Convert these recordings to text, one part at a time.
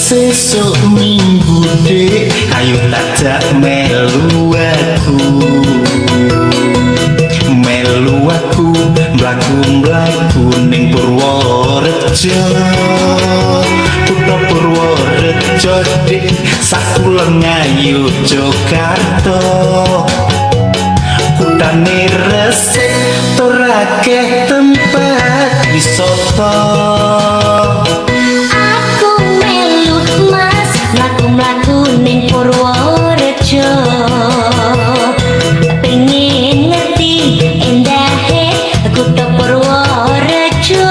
Sesuk minggu dek, ayo tajak melu aku. Melu aku mlaku-mlaku ning Purworejo. Kutha Purworejo dik, sakulon ngayu Jakarta. Kutane resik tur akeh tempat wisata. Aku melu mas mlaku-mlaku ning Purworejo. Pengen ngerti endahe kutha Purworejo.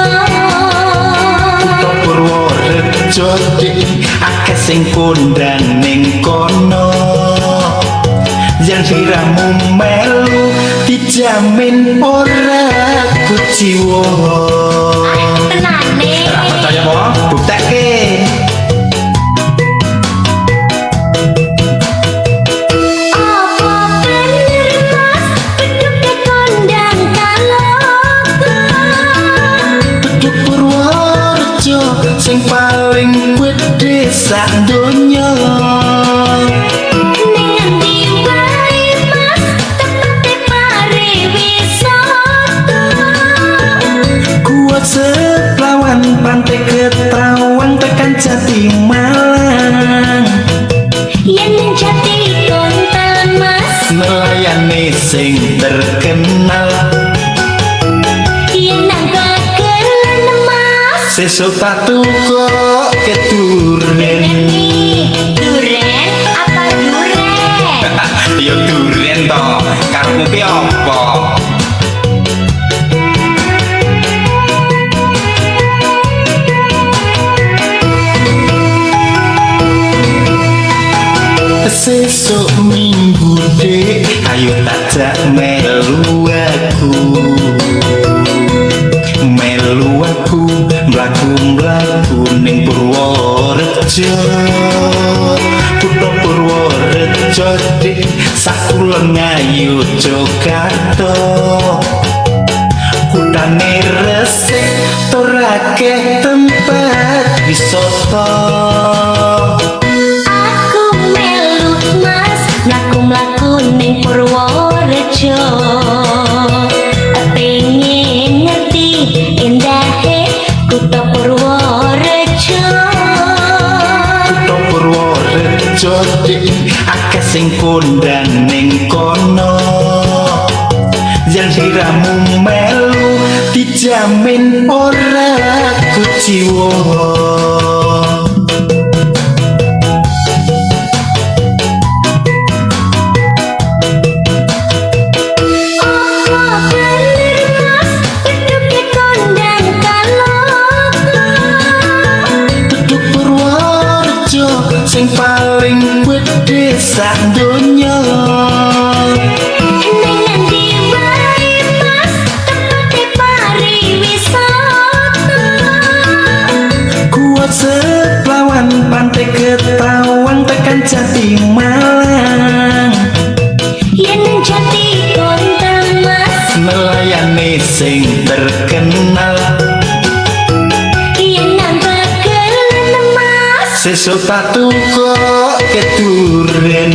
Kutha Purworejo dik, akeh sing kondang ning kono. Yen siramu melu dijamin ora kuciwa. Tenane. Ora percaya po? Buktekke. Apa bener mas bedhuke kondang kaloka? Bedhug Purworejo sing paling gedhe sak donya. Ning endi wae mas tempate pariwisata? Kuat seplawan pantai Ketrawang tekan Jati Malang. Yen ning Jati Kontal mas, Nelayane sing terkenal. Yen nang Bagelan mas. Sesuk tak tukoke duren. Duren apa duren? Ya duren to, karepmu ki apa? Sesuk minggu dek, ayo tajak melu aku. Melu aku mlaku-mlaku ning Purworejo. Kutha Purworejo dik, sakulon ngayu Jakarta. Kutane resik tur akeh tempat wisata. Aku melu mas mlaku-mlaku ning Purworejo. Pengen ngerti endahe kutha Purworejo. Kutha Purworejo dik, akeh sing kondang ning kono. Yen siramu melu dijamin ora kuciwa. Apa bener mas bedhuke kondang kaloka? Bedhug Purworejo sing paling gedhe sak donya. Ning endi wae mas tempate pariwisata? Kuat seplawan pantai Ketrawang tekan Jati Malang. Yen ning Jati Kontal mas, Nelayane sing terkenal. Yen nang Bagelan mas. Sesuk tak tukoke duren.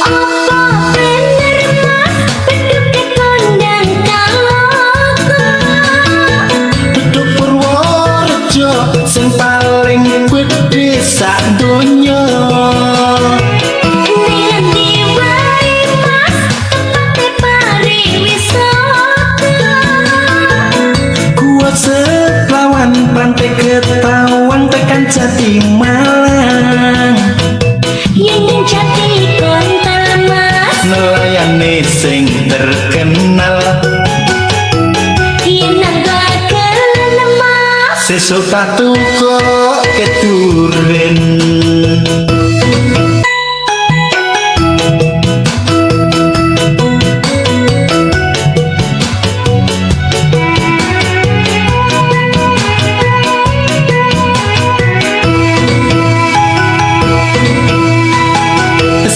Apa bener mas bedhuke kondang kaloka? Bedhug Purworejo sing paling gedhe sak donya. Ning endi wae mas tempate pariwisata? Kuat seplawan pantai Ketrawang tekan Jati Malang. Yen ning Jati Kontal mas, Nelayane sing terkenal. Yen nang Bagelan mas. Sesuk tak tukoke duren.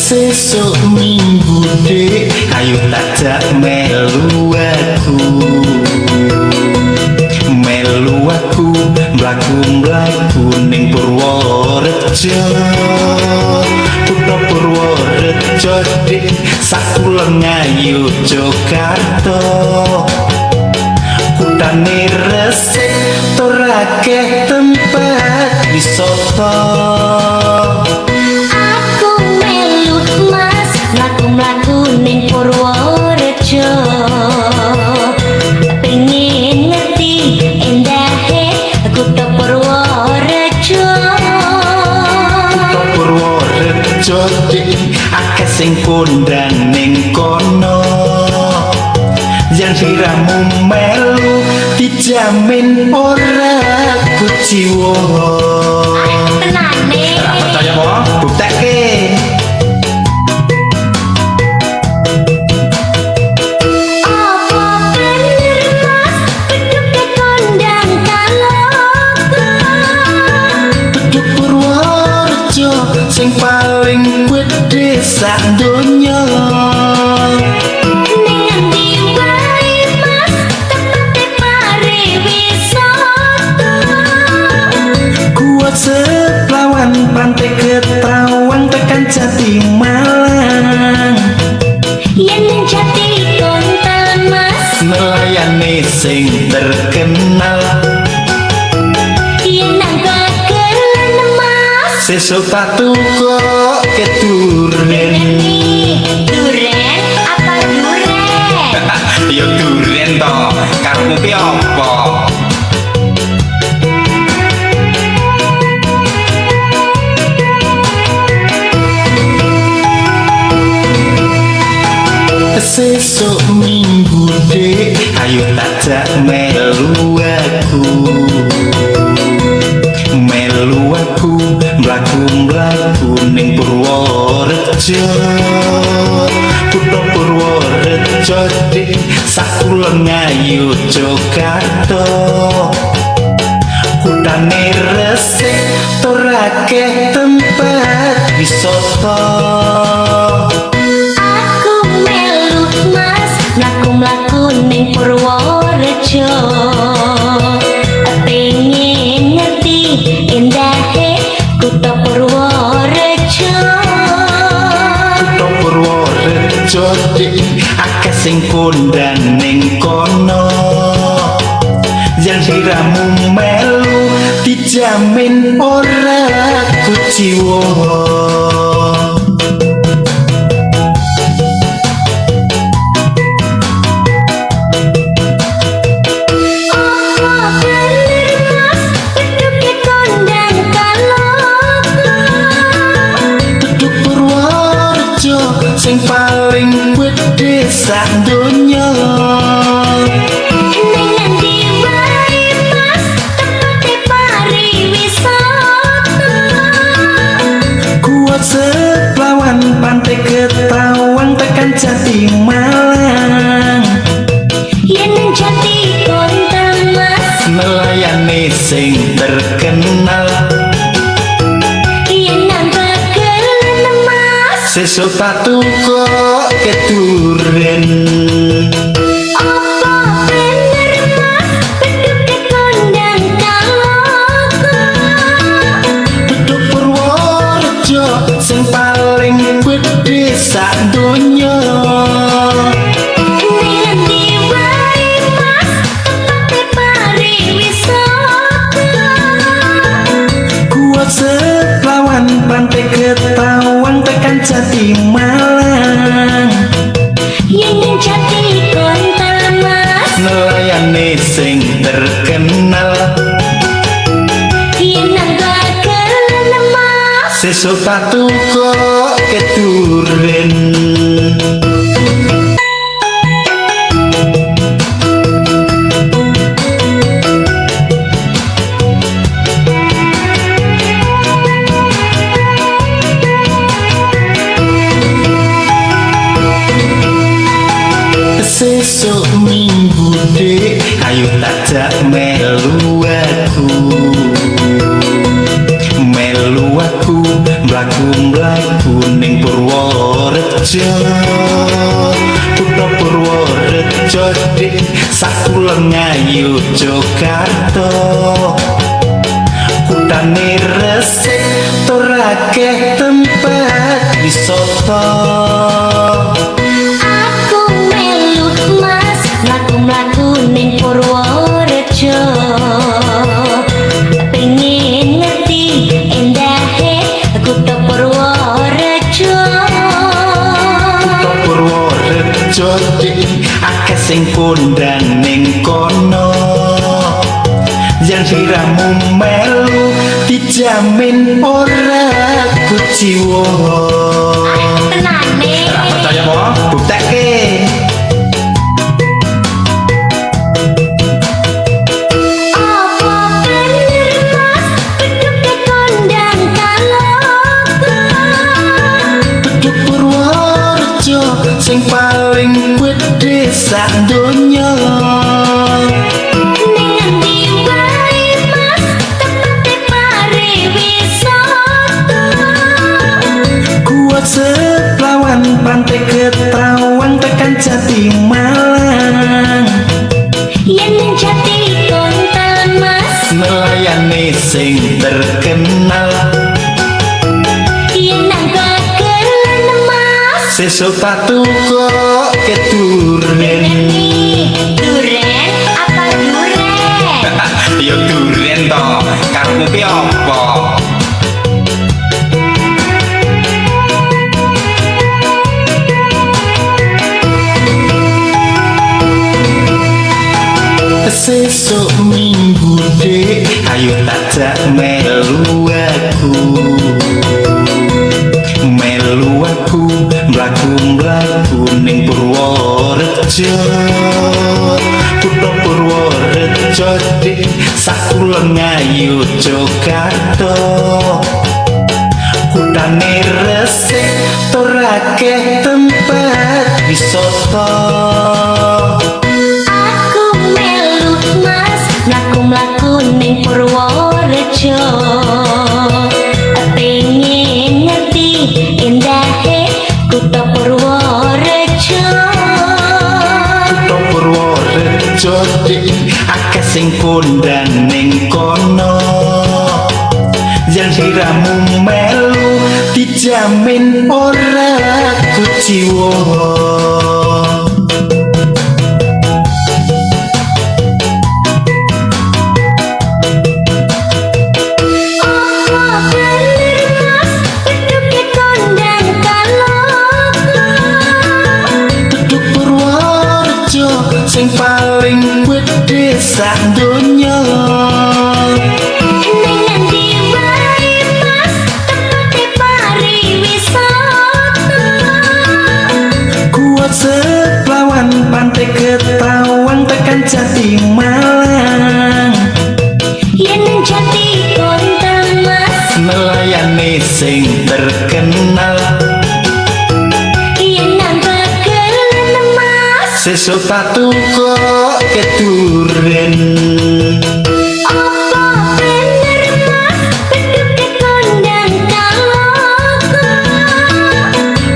Sesuk minggu dek, ayo tajak melu aku. Melu aku mlaku Mlaku-mlaku ning Purworejo. Kutha Purworejo dik sakulon ngayu Jakarta. Kutane resik tur akeh tempat wisata. Aku melu mas mlaku-mlaku ning Purworejo. Pengen ngerti endahe kutha Purworejo. Kutha Purworejo dik akeh sing kondang ning kono. Yen siramu melu dijamin ora kuciwa. Tenane. Ora percaya apa? Buktekke. Apa bener mas bedhuke kondang kaloka? Beduk Purworejo sing paling gedhe sak donya. Ning endi wae mas tempate pariwisata? Kuat seplawan pantai Ketawang tekan Jati Malang. Yen ning Jati Kontal mas, Nelayane sing terkenal. Yen nang Bagelan mas. Sesuk tak tukoke duren. Duren apa duren? Ya duren to, karepmu ki apa? Sesuk minggu dik, ayo tajak melu aku. Melu aku mlaku-mlaku ning Purworejo. Kutha Purworejo dik sakulon ngayu Jakarta. Kutane resik tur akeh tempat wisata. Aku melu mas mlaku-mlaku ning Purworejo. Pengen ngerti endahe kutha Purworejo. Kutha Purworejo dik akeh sing kondang ning kono. Yen siramu melu dijamin ora kuciwa. Apa bener mas bedhuke kondang kaloka? Beduk Purworejo sing paling gedhe sak donya. Ning endi wae mas tempate pariwisata? Kuat seplawan pantai Ketawang tekan Jati Malang. Yen ning Jati Kontal mas, Nelayane sing terkenal. Yen nang Bagelan mas. Sesuk tak tukoke duren. Apa bener mas bedhuke kondang kaloka? Beduk Purworejo sing paling gedhe sak donya. Ning endi wae mas tempate pariwisata? Kuat seplawan pantai Ketawang tekan Jati Malang. Yen ning Jati Kontal mas, Nelayane sing terkenal. Yen nang Bagelan mas. Sesuk tak tukoke duren. Sesuk minggu dik, ayo tajak melu aku. Melu aku mlaku-mlaku ning Purworejo. Kutha Purworejo dik sakulon ngayu Jakarta. Kutane resik tur akeh tempat wisata. Aku melu Mas, mlaku-mlaku ning Purworejo. Pengen ngerti endahe kutha Purworejo. Kutha Purworejo dik akeh sing kondang ning kono. Yen sliramu melu dijamin ora kuciwa. Tenane. Ora percaya po? Buktekke. Apa bener Mas, bedhuke kondang kaloka? Beduk Purworejo sing paling gedhe sak donya. Ning endi wae Mas, tempate pariwisata? Gua Seplawan, Pantai Ketrawang, tekan Jati Malang. Yen ning Jati Kontal Mas, Nelayane sing terkenal. Yen nang Bagelan Mas. Sesuk tak tukoke duren. Duren apa duren? Ya duren to, karepmu ki apa? Sesuk Minggu dik, ayo tajak melu aku. Melu aku mlaku-mlaku ning Purworejo. Kutha Purworejo dik, sakulon ngayu Jakarta. Kutane resik tur akeh tempat wisata. Aku melu Mas, mlaku-mlaku ning Purworejo. Pengen ngerti endahe kutha Purworejo. Kutha Purworejo dik akeh sing kondang ning kono. Yen sliramu melu dijamin ora kuciwa. Apa bener Mas, bedhuke kondang kaloka? Beduk Purworejo sing paling gedhe sak donya. Ning endi wae Mas, tempate pariwisata? Gua Seplawan, Pantai Ketrawang, tekan Jati Malang. Yen ning Jati Kontal Mas, Nelayane sing terkenal. Yen nang Bagelan Mas. Sesuk tak tukoke duren. Apa bener Mas, bedhuke kondang kaloka?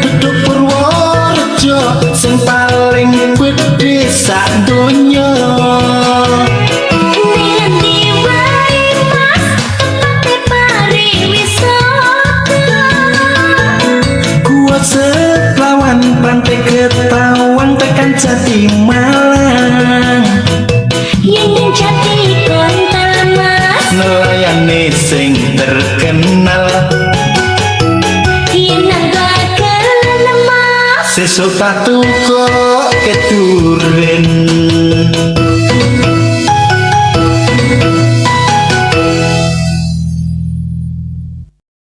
Beduk Purworejo sing paling gedhe sak donya. Ning endi wae Mas, tempate pariwisata? Gua Seplawan, Pantai Ketrawang, tekan Jati Malang. Yen ning Jati Kontal Mas, Nelayane sing terkenal. Yen nang Bagelan Mas. Sesuk tak tukoke duren.